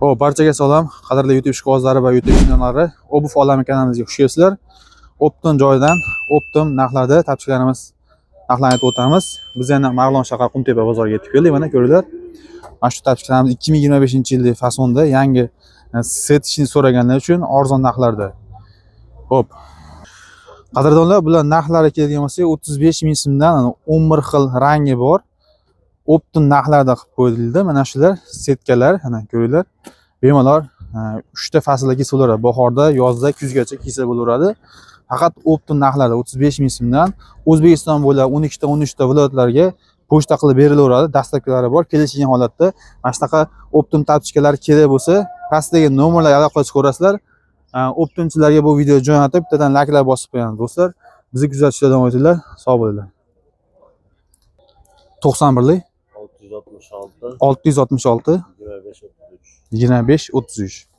Xo'p, barchaga salom, qadrli YouTube ishqibozlari va YouTube ishqibozlari. Обувь olami kanalimizga xush kelibsizlar. Оптом joyidan оптом narxlarda tapchikalarimiz narxlarini aytib o'tamiz. Biz yana Marg'ilon shahar Qumtepa bozoriga yetib keldik. Mana ko'ringlar. Mana shu tapchikalarimiz 2025-yillik fasonda yangi set ishini so'raganlar uchun arzon narxlarda. Xo'p. Qadrdonlar, bular narxlari keladigan bo'lsak, 35 ming so'mdan 11 xil rangi bor. Оптом narxlarda qilib qo'yildi. Mana shular setkalar, mana ko'ringlar. Bemalol 3 ta faslda kiysa bo'laveradi. Bahorda, yozda, kuzgacha kiysa bo'laveradi. Faqat оптом narxlarda 35 ming so'mdan O'zbekiston bo'ylab 12 ta 13 ta viloyatlarga pochta qilib berilaveradi. Доставка lari bor. Kelishgan holatda mana shunaqa оптом tapchikalar kerak bo'lsa, pastdagi nomerlarga aloqa ko'rasizlar. Оптом chilarga bu video jo'natib, bittadan layklar bosib qo'yamiz do'stlar. Bizni kuzatishda davom etinglar. Sog' bo'linglar. 91lik 666 666 25 33. 25 33.